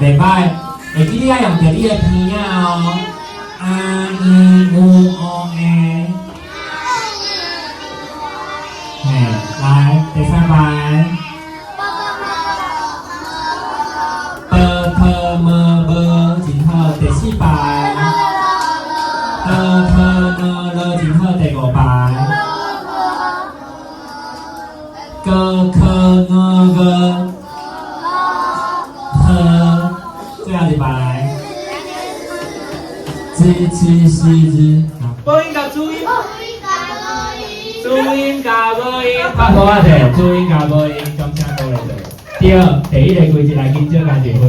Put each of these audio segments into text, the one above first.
袂歹，會記你愛用著你的鼻仔哦。啊咿有喔欸。嘿，來，第三排。B P M B，真好。第四排。D T N L，真好。第五排。G K N G 好，最後一排。Z C C Z。母音佮注音，注音佮母音，拍好啊者，注音佮母音，掌聲鼓勵者。對，第一个規則來緊少加一分。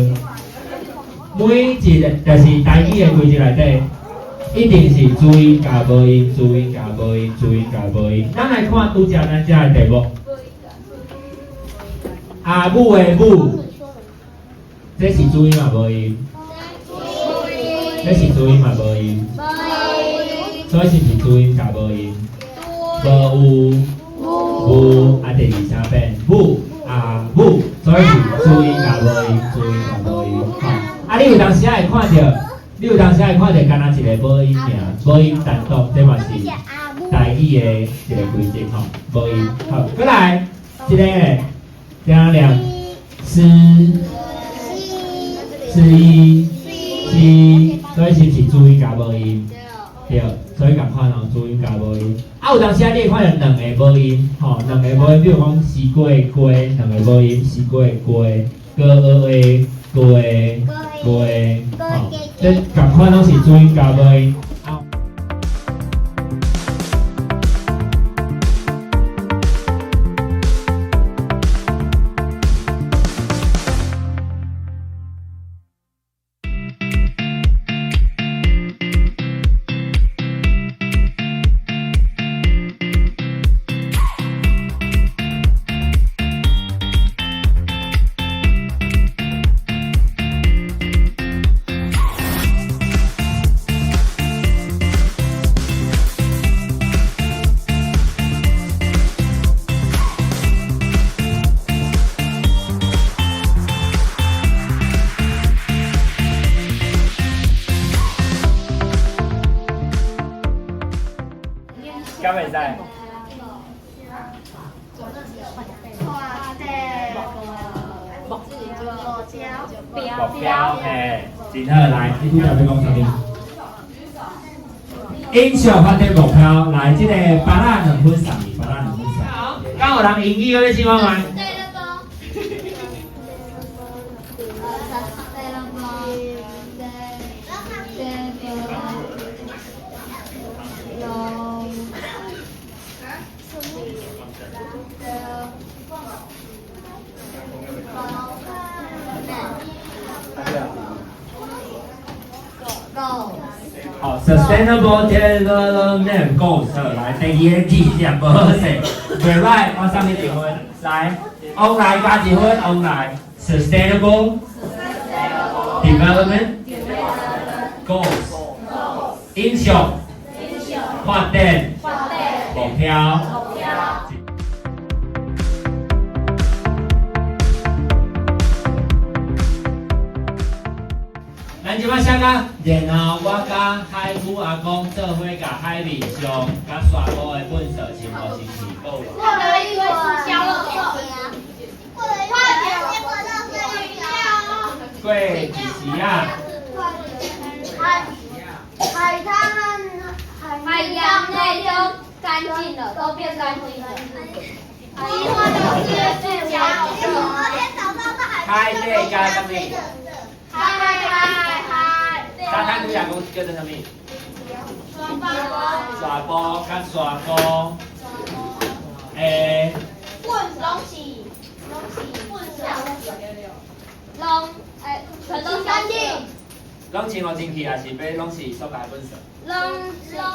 每一个就是台語的規則內底，一定是注音佮母音，注音佮母音，注音佮母音。咱來看拄才咱遮的題目。阿母的母，這是注音嘛無音？這是注音嘛無音？所以是毋是注音佮母音？無有母，啊，第二聲變母阿母，所以是注音佮母音，注音佮母音。吼，啊，你有當時會看著，你有當時會看著，敢若一个母音爾，母音單獨，這嘛是台語的一个規則吼，母音。好，閣來，這个怎念？四四一四，所以是毋是注音佮母音？對，所以仝款哦，注音佮母音。啊，有當時啊，你會看著兩个母音，吼，兩個母音，比如講西瓜的瓜，兩個母音，西瓜的瓜，高學的高的高的，吼，這仝款攏是注音佮母音。敢會使？目標嘿，真好，來，你拄才欲講啥物？永續發展目標，來，這个芭樂兩分送你，芭樂兩分送。敢有人英語欲試看覓？好，Sustainable Development Goals，來，第二個字念無好勢，袂歹，我送你一分。來，王來加一分，王來，Sustainable Development Goals，永續發展目標。咱這擺寫甲，然後我佮海母阿公做伙共海面上佮沙埔的糞埽清予清氣。過了一堆塑膠垃圾。過一時仔。海灘和海洋內都乾淨了，都變乾淨了。海底佮啥物？海海海。沙灘拄才講叫做啥物？沙埔佮沙埔。欸。糞攏是，攏是糞埽。攏欸，全都乾淨。攏清予清氣，抑是欲攏是塑膠糞埽？攏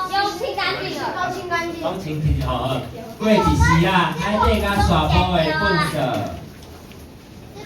攏清乾淨了。攏清乾淨。攏清氣吼好。過一時仔，海底佮沙埔的糞埽。有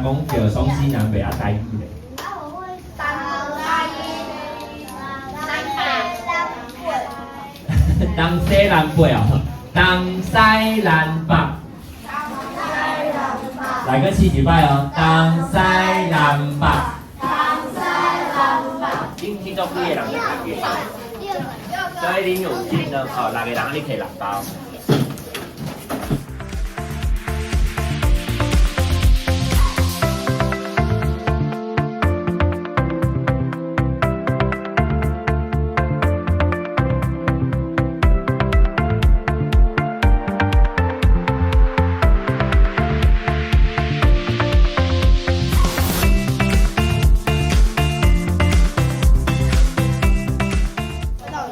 講著東西南北啊，台語咧。東西南北哦，東西南北。來閣試一擺哦，東西南北。恁去做幾个人在家己？所以恁有一、兩、哦，六个人，你提六包。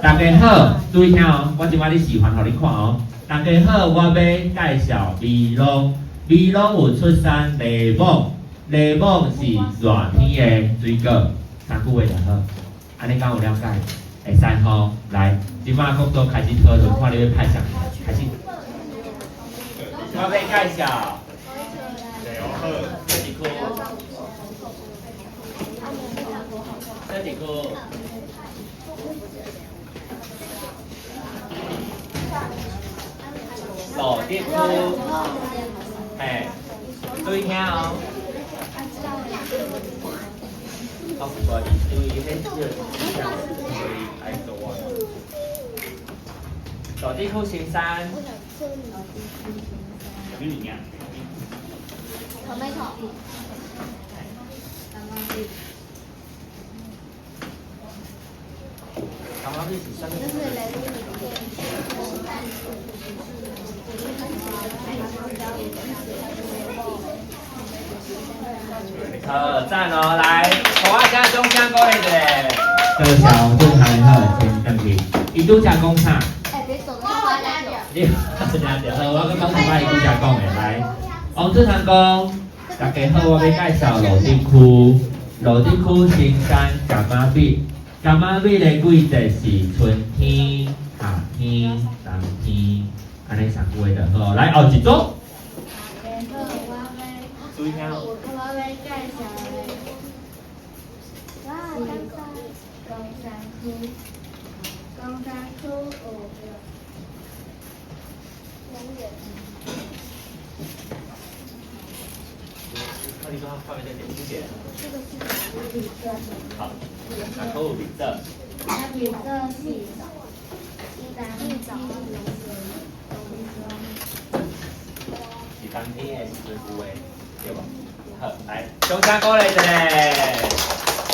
大家好，注意聽哦，我這擺咧示範予恁看哦。大家好，我欲介紹美濃，美濃有出產檸檬，檸檬是熱天的水果，三句話就好。按呢敢有了解？會使吼，來，這擺國座開始討論，看你欲派啥人開始。我欲介紹。這一區？這一區？路德區，嘿，注意聽哦。哦，無，因為彼這個所以愛做啊。路德區新山。啥物物件？ Tomato。感覺你是啥物？好，讚哦！來，予我聲掌聲鼓勵一下。多謝王俊涵，好，先轉去。伊拄才講啥？欸，別走，我聽著。你聽著好，我閣講一擺伊拄才講的。來，王俊涵講，大家好，我欲介紹路德區，路德區新山柑仔蜜，柑仔蜜的季節是春天、夏天、冬天，按呢三句話就好。來，後一組。注意聽哦。我欲介紹的是岡山區，岡山區有好，啊，閣有蜜棗。啊，蜜棗是冬天。是冬天的時陣有的，對無？好，來，掌聲鼓勵一下。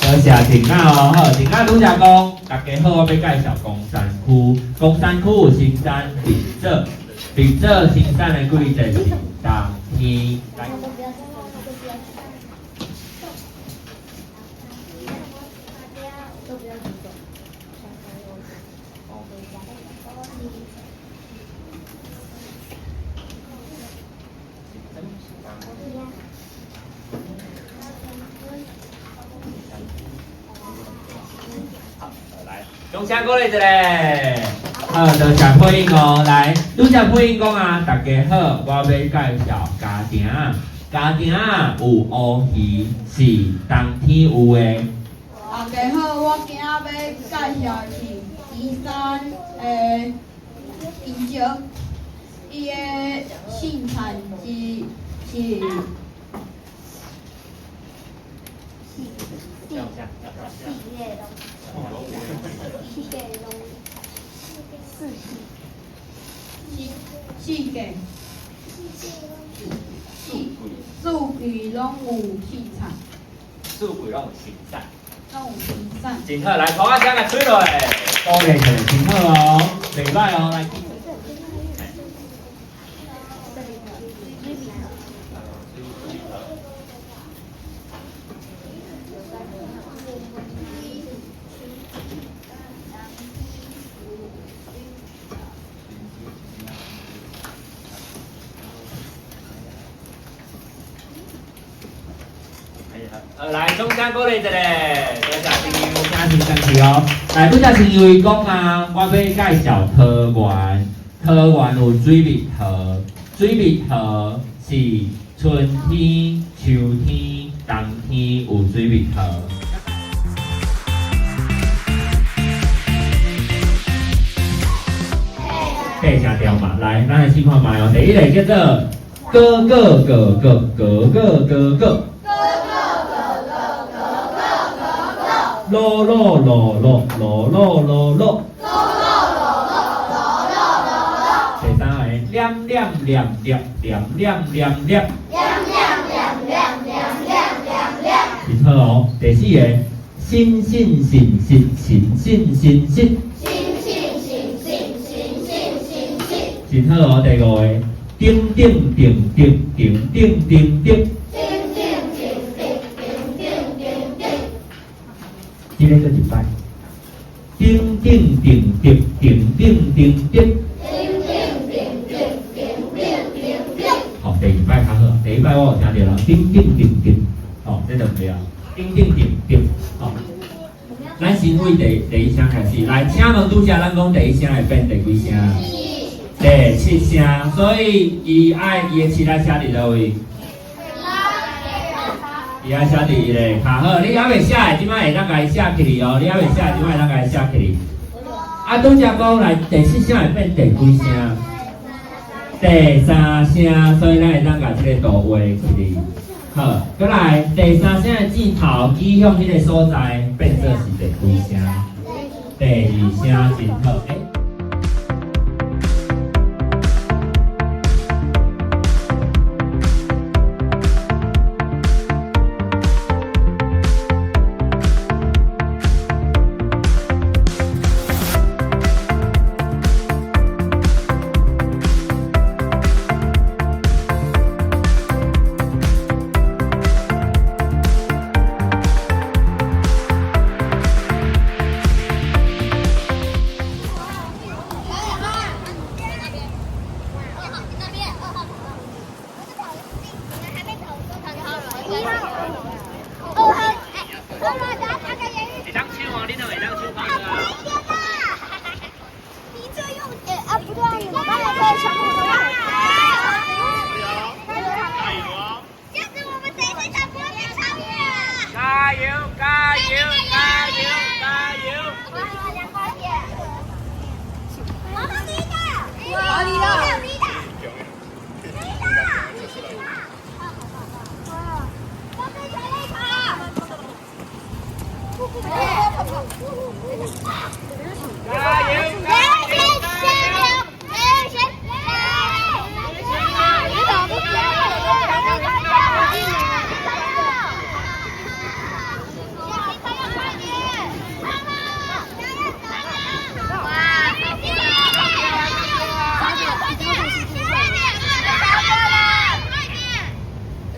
多謝婷仔哦，好，婷仔拄才講，大家好，我欲介紹岡山區。岡山區有生產蜜棗，蜜棗生產的季節是冬天。來。好，來，掌聲鼓勵一下。好，多謝配音哦。來，拄才配音講啊，大家好，我欲介紹家庭。家庭有烏魚，是冬天有的。大家好，我今仔欲介紹的是旗山的香蕉，伊的盛產之是。四季，四季攏有盛產。四季攏有盛產。攏有盛產。真好，來，鼓仔聲共吹落來。鼓勵一下，真好哦，袂歹哦，來。來，掌聲鼓勵一下，多謝朋友，請先生去哦。來，拄才親像伊講啊，我欲介紹桃園，桃園有水蜜桃，水蜜桃是春天、秋天。冬天有水蜜桃。八声调嘛，来，咱来试看覓哦。第一个叫做哥哥哥哥哥哥哥哥，啰啰啰啰啰啰啰啰，第三个，念念念念念念念念，真好哦。第四个，信信信信信信信信。真好哦，第五个，顶顶顶顶顶顶顶顶，這个閣一擺，頂頂頂頂頂頂頂頂，好，第二擺較好，第一擺我有聽著啦，頂頂頂頂，哦，這就毋對啊，頂頂頂頂，好，咱先為第一聲開始，來，請問拄才咱講第一聲會變第幾聲？第七聲，所以伊愛伊的七愛寫佇佗位？伊愛寫佇伊的跤好，你猶未寫的，這擺會當共伊寫起來哦。你猶未寫的，這擺會當共伊寫起來。啊，拄才講來第七聲會變第幾聲？第三聲，所以咱會當共這個圖畫起來。好，閣來第三聲的箭頭指向彼個所在，變做是第幾聲？第二聲，真好。欸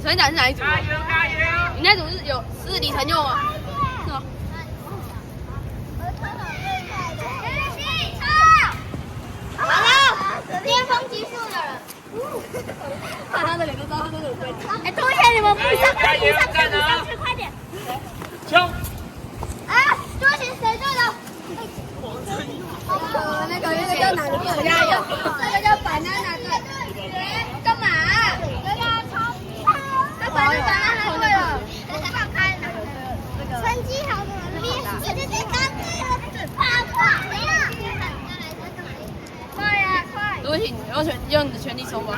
船长是哪一组？你那组是有是李承佑吗？是吗？好了，巅峰结束了。看他的脸都知道他都有关。哎，同学，你们不上去，不上去，不上去，快点！冲！啊，多贤谁对的？那个叫哪个队？这个叫banana队。干嘛？他把那banana队了，放开。成绩好的人，这这这这跑快！快呀，快！如果你用全用你的全力冲吧。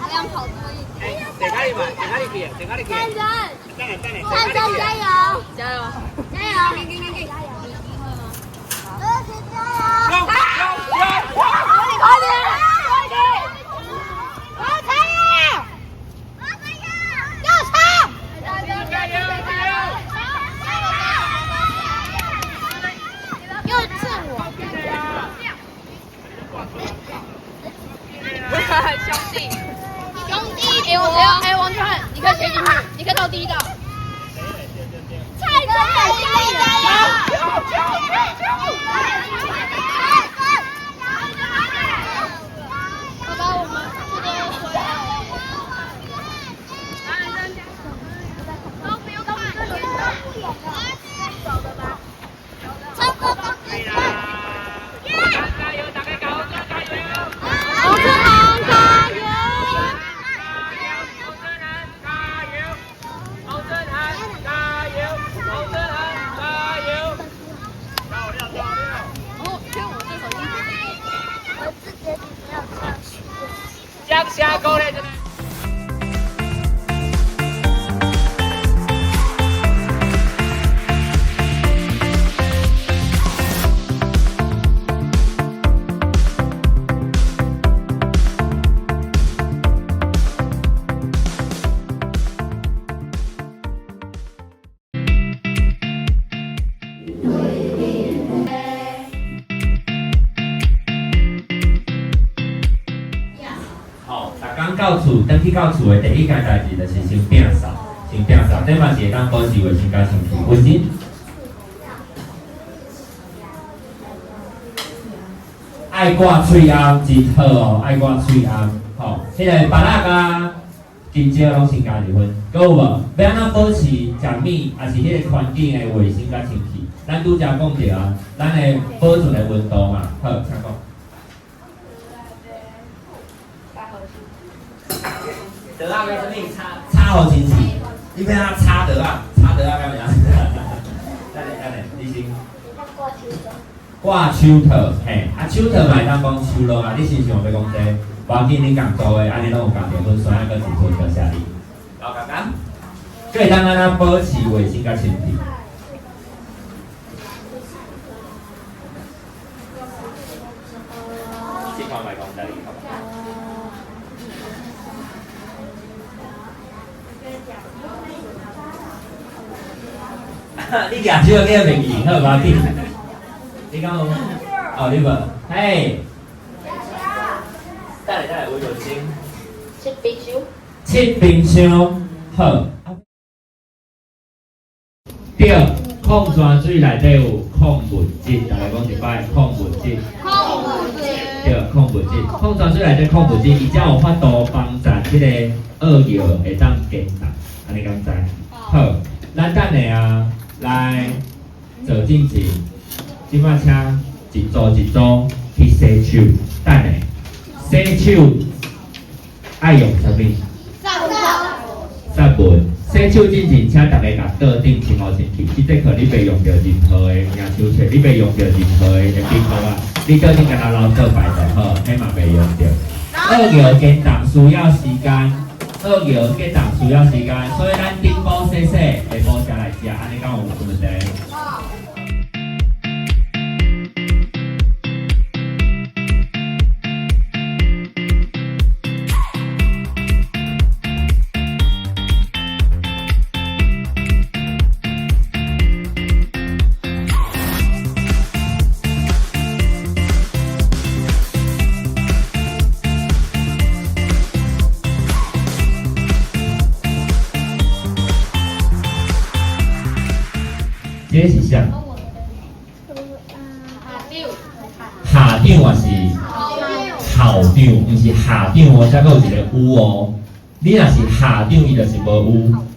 还想跑多一点。等下你嘛，等下你去，等下你去。战争，等下等下，战争加油！加油！加油！儿子加油！快点！快点！我可以！我可以！要冲！加油！加油！又是我。兄弟，兄弟，哎，我哎，王俊翰，你可以切进去，你可以到第一道。蔡哥，加油！爸爸，我们这边回来。加油！大家加油！加油！王志航，聲鼓勵。吼，逐工到厝，轉去到厝的第一件代誌就是先摒掃，先摒掃，這嘛是會當保持衛生佮清氣。衛生。愛掛喙罨真好哦，愛掛喙罨，吼，彼個芭樂佮香蕉攏先加入分，閣有無？欲按怎保持食物，抑是彼个環境的衛生佮清氣？咱拄才講著啊，咱的保存的溫度嘛，好，請講。桌仔叫啥物？擦擦予清氣。你欲按怎擦桌仔？擦桌仔敢有影？等下等下，你先。掛手套，嘿，啊手套嘛會當講手籠啊，你是毋是嘛欲講這個？無要緊，恁仝做的，按呢攏有仝著分，山仔閣一分，多謝你。老共共，閣會當按怎保持衛生佮清氣？試看覓講台語好無？你舉手你也袂記，好，無要緊。你敢有？哦，你無？嘿。等下等下，魏文星。切冰箱。切冰箱，好。對，礦泉水內底有礦物質，大家講一擺，礦物質。礦物質。對，礦物質，礦泉水內底礦物質，伊才有法度幫助這個惡尿會當解凍，按呢敢知？好，咱等下啊，來做進前，這擺請一組一組去洗手，等下洗手愛用啥物？殺菌。洗手進前，請逐家共桌頂清好清氣。這節課你袂用著任何的名手冊，你袂用著任何的筆簿啊，你桌頂干焦留做牌就好，彼嘛袂用著。惡尿解凍需要時間，惡尿解凍需要時間，所以咱頂晡洗洗，下晡才來食，按呢敢有問題？這個是啥？校長還是校長？毋是校長哦，才閣有一個有哦。你若是校長，伊就是無有。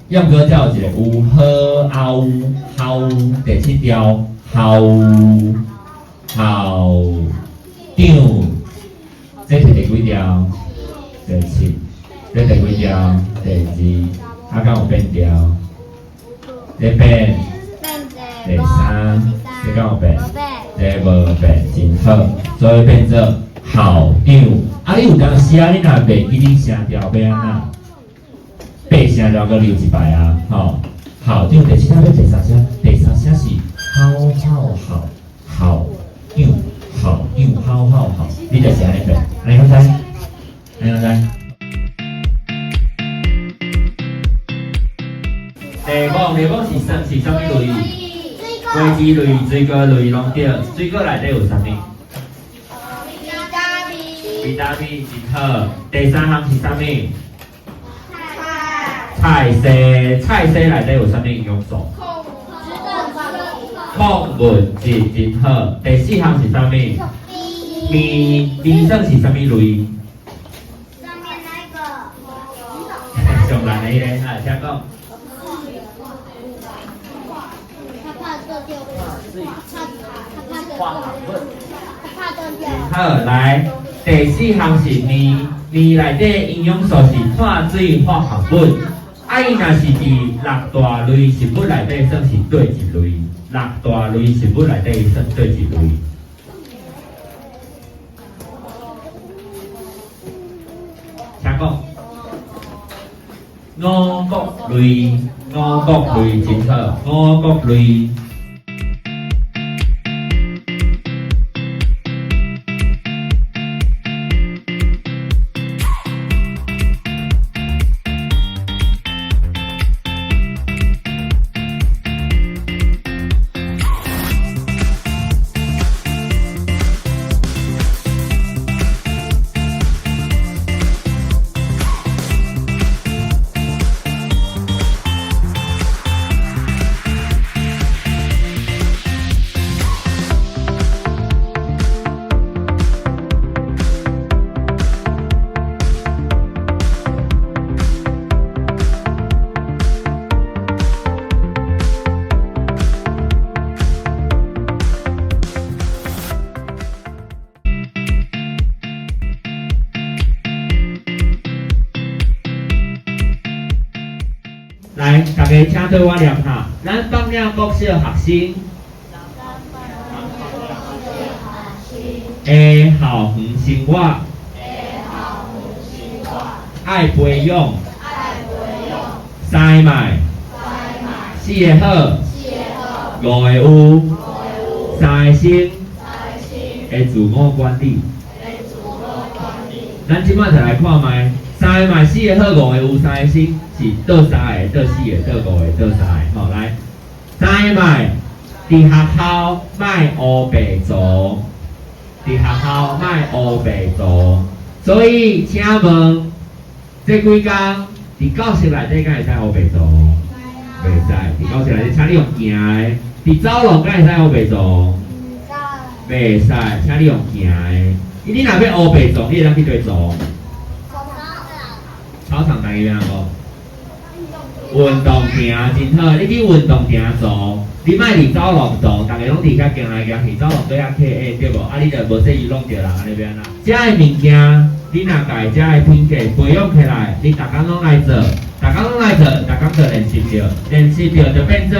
抑毋過才有一個有，好後校第七條校校長，這是第幾條？第七。這第幾條？第二。啊，敢有變調？這變。第三，這敢有變？這無變，真好，所以變做校長。啊，你有當時啊，你若袂記你聲調欲按怎？爬聲調閣留一擺啊，吼！校長第七聲欲第三聲，第三聲是好好好校長，校長好好好，你就是按呢變，按呢敢知？按呢敢知？第五，第五是啥？是啥物類？果子類、水果類攏對，水果內底有啥物？維他命真好。第三項是啥物？菜色，菜色內底有啥物營養素？礦物質真好。第四項是啥物？麵，麵算是啥物類？上面那個。上難的彼個，啊，請講。好，來，第四項是麵，麵內底營養素是碳水化合物。啊，伊若是佇六大類食物內底算是佗一類？六大類食物內底算佗一類？請講。五穀類，五穀類真好，五穀類。來，大家請對我念哈。咱北嶺國小學生的校園生活，愛培養，三个欲，四个好，五个有，三个先的自我管理。咱這擺就來看覓，三个欲，四个好，五个有，三個先是倒三个，倒四个，倒五個，倒三个。吼，來，三个欲，佇學校莫烏白做，佇學校莫烏白做。所以，請問，這幾工佇教室內底敢會使烏白做？袂使。佇教室內底，請你用行的。佇走廊敢會使烏白做？袂使，請你用行的。你若欲烏白做，你會當去佗做？操場台語欲按怎講？運動場真好，你去運動場做，你莫佇走廊做，逐个攏佇遐行來行去，走廊對遐客對無？啊，你就無注意弄著人，按呢欲按怎？遮的物件，你若共遮的品格培養起來，你逐工攏來做，逐工攏來做，逐工就練習著，練習著就變做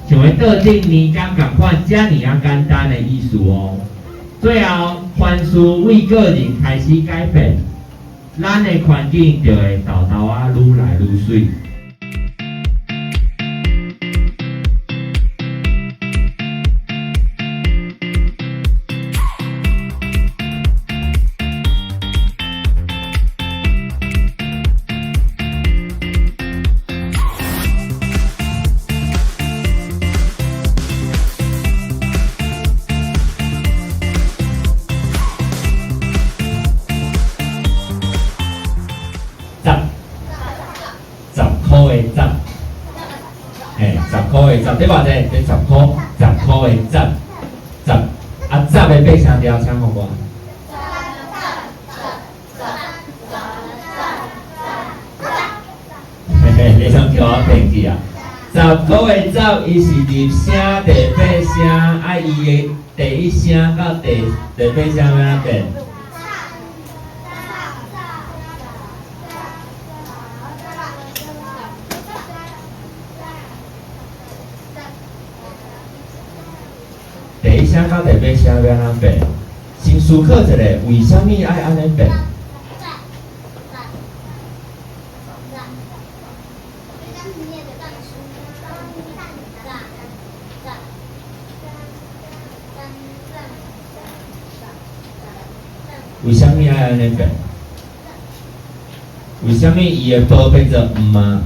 像咧桌頂年工仝款，遮爾仔簡單的意思哦。最後，凡事為個人開始改變，咱的環境就會沓沓仔愈來愈媠。十，十箍的十，嘿，十箍的十，這偌濟？這十箍，十箍的十，十，啊，十的爬聲調，請予我。嘿嘿，你想叫我騙去啊？十箍的十，伊是入聲第八聲，啊，伊的第一聲到第八聲欲按怎變？第一聲到第八聲欲按怎變？先思考一下，為啥物愛按呢變？為啥物愛按呢變？為啥物伊的波變做毋啊？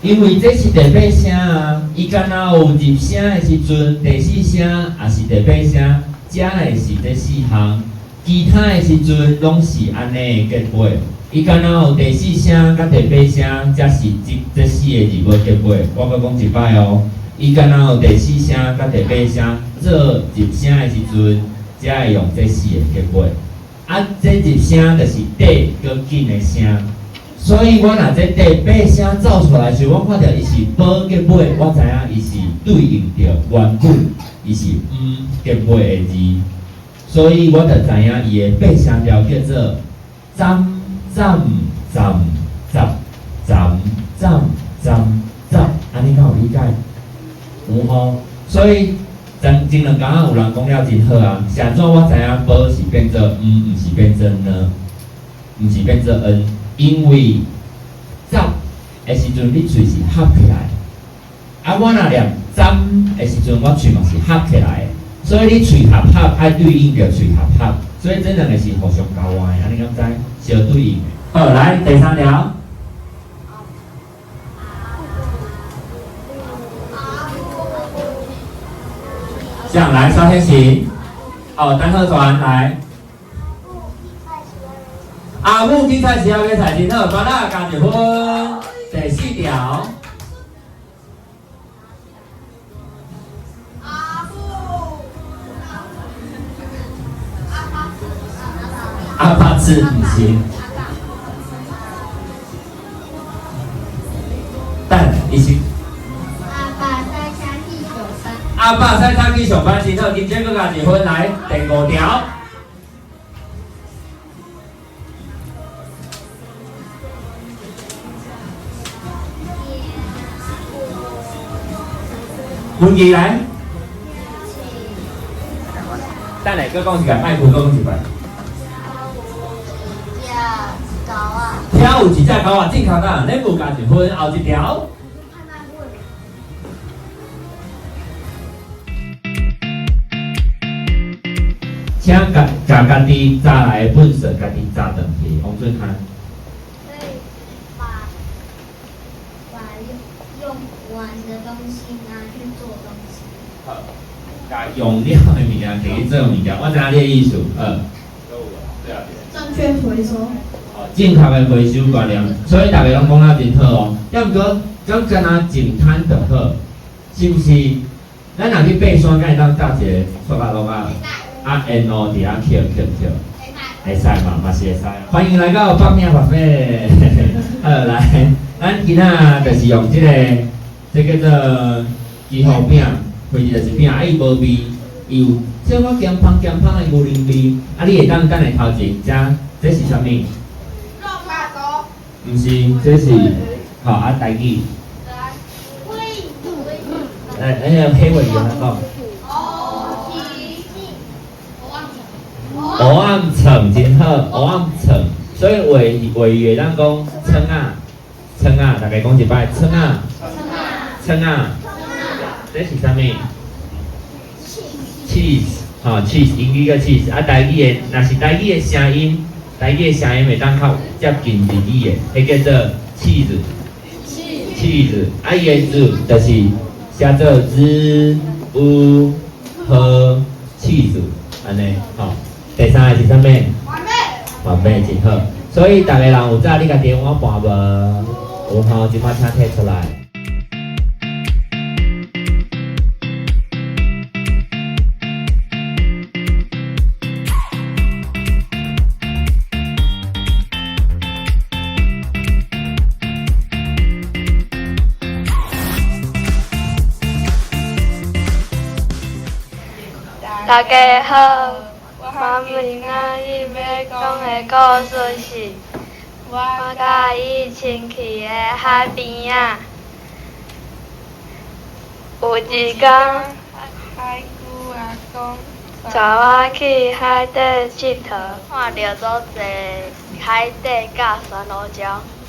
因為這是第八聲啊，伊敢若有入聲的時陣，第四聲也是第八聲，才會是這四項。其他的時陣攏是按呢的結尾。伊敢若有第四聲佮第八聲，才是這四个字母結尾。我閣講一擺哦，伊敢若有第四聲佮第八聲做入聲的時陣，才會用這四个結尾。啊，這入聲就是短閣緊的聲。所以我若這第八聲走出來時，我看著伊是寶結尾，我知影伊是對應著原本伊是毋結尾的字，所以我就知影伊的爬聲調叫做站站站站站站站站，按呢敢有理解？有吼？所以前前兩工有人講了真好啊，是按怎我知影寶是變做毋，毋是變做呢？毋是變做 n，因為十的時陣你喙是合起來，啊，我若念針的時陣，我喙嘛是合起來的，所以你喙合合愛對應著喙合合，所以這兩個是互相交換的，按呢敢知？相對應的。好，來第三條。這樣來蕭天行，哦，單鶴團來。阿母去菜市仔買菜，真好，芭樂加一分。第四條。阿爸吃毋是。等伊是。阿爸驶車去上班。阿爸駛車去上班，真好，今朝閣加一分，來第五條。文記來，等下，閣講一擺，莫睏，閣講一擺。遐有一隻狗仔，正確啊，恁無加一分，後一條。請共家己紮來的糞埽，家己紮轉去，王俊翰。可以把用完的東西拿去做東西。好，共用了的物件摕去做物件，我知影你的意思。正確回收。正確的回收觀念，所以大家攏講得真好哦。抑毋過，敢干焦淨灘就好，是毋是？咱若去爬山，敢會當搭一個塑膠籠仔？啊，沿路佇遐抾抾抾，會使嘛？嘛是會使。歡迎來到北領咖啡。好，來，咱今仔就是用這個，這叫做雞糊餅，其實就是餅，啊，伊無味，伊有小可鹹芳鹹芳的牛奶味。啊，你會當等下頭前食，這是啥物？毋是，這是吼啊，台語。來，那個黑尾魚安怎講？蚵仔腸真好，蚵仔腸，所以話話語會當講腸仔，腸仔，大家講一擺，腸仔，腸仔，這是啥物？cheese，吼，cheese，英語叫 cheese，啊，台語的，若是台語的聲音。台語的聲音會當較接近日語的，彼叫做起子，起子，啊，伊的字就是寫做日、烏、和、起子，按呢，吼。第三个是啥物？完美，完美真好。所以逐个人有早你家己的碗盤無？有吼，這擺請提出來。大家好，我今仔日欲講的故事是，我佮伊親去的海邊仔。有一工，海龜阿公帶我去海底𨑨迌，看著足濟海底佮珊瑚礁。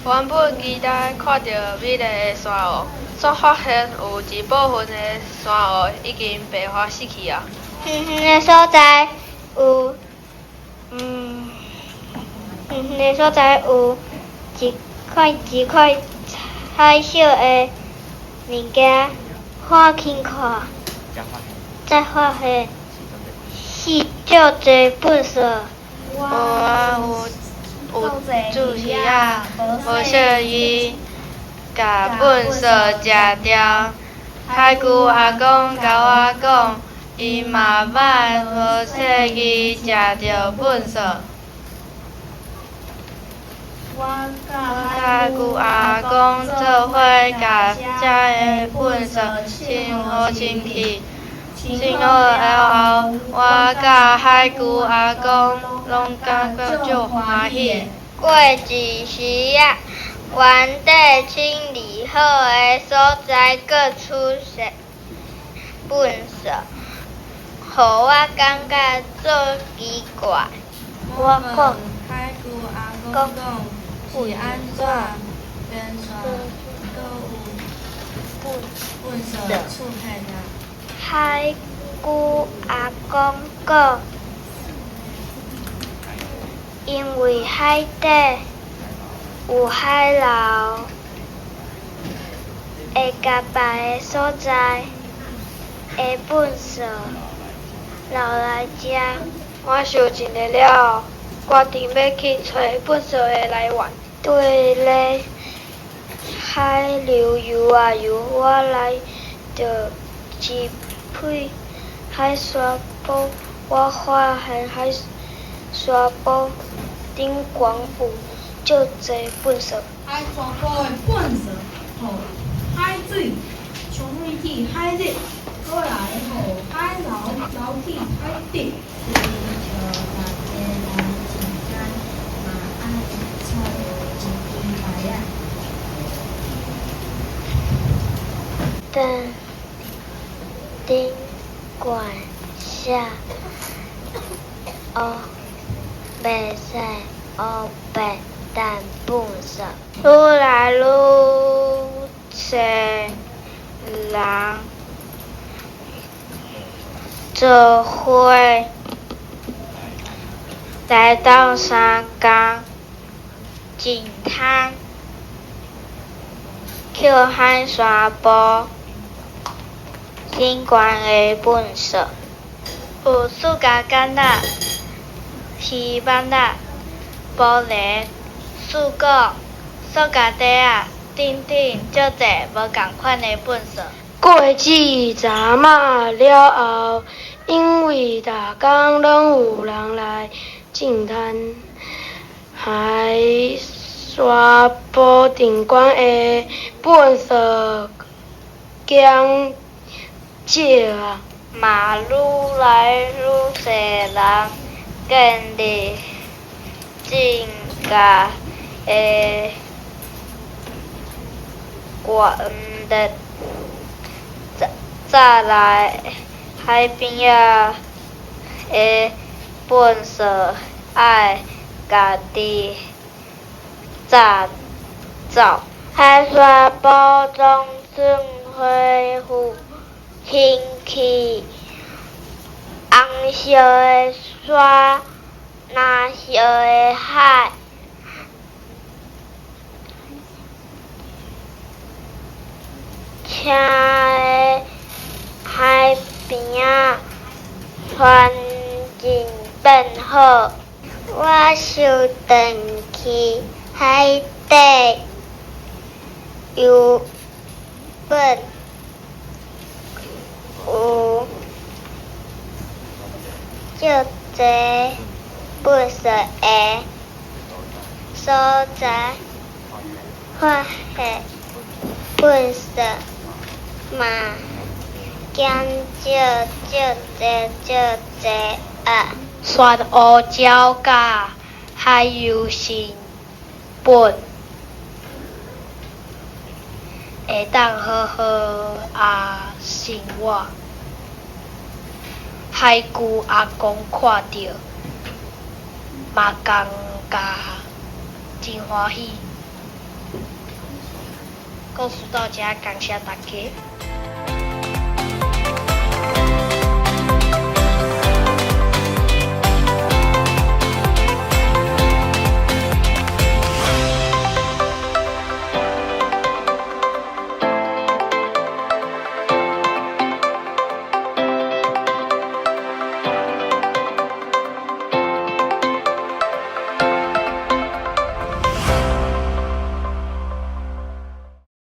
原本期待看著美麗的珊瑚，煞發現有一部分的珊瑚已經白化死去矣。遠遠的所在有，遠遠的所在有一塊一塊彩色的物件，看輕看，才發現是足濟糞埽。我有注意仔，無小意共糞埽食掉。海龜阿公共我講，伊嘛捌無小意食著糞埽。我佮海龜阿公做伙共食的糞埽清好清氣，清好了後，我佮海龜阿公攏感覺足歡喜。過一時仔，原底清理好的所在，閣出現糞埽，予我感覺足奇怪。我講海龜阿公公讲是按怎便煞阁有糞埽出现啊？海龟阿公讲，因为海底有海流，会共别个所在的糞埽流来遮。我想一下了后，决定欲去揣糞埽的来源。綴咧海流游啊游，我来著一片海沙埔，我发现海沙埔顶悬有足济糞埽。海沙埔的糞埽，予海水冲去海里，阁来予海流流去海底。为著逐家来净滩，嘛爱插一支牌仔。顶顶悬写乌白色乌白蛋糞埽。愈来愈济人做伙来斗相共净滩，捡海沙埔顶悬的糞埽。有塑胶杆仔、鱼网仔、玻璃、水果、塑胶袋仔等等，足济无仝款的糞埽。过至昨暝了后，因为逐工拢有人来净滩，海沙埔顶悬的糞埽减少啊。嘛愈来愈济人建立正确的观念，早来海边仔的糞埽爱家己紮走。海沙埔总算恢复清气，红色的山，蓝色的海，青的海边仔环境变好。我想转去海底游糞，有足济糞埽的所在，发现糞埽嘛减少足济足济啊！旋乌鸟佮海游成本，会当好好仔生活。海龟阿公看著嘛感觉真欢喜。故事到遮，感谢大家。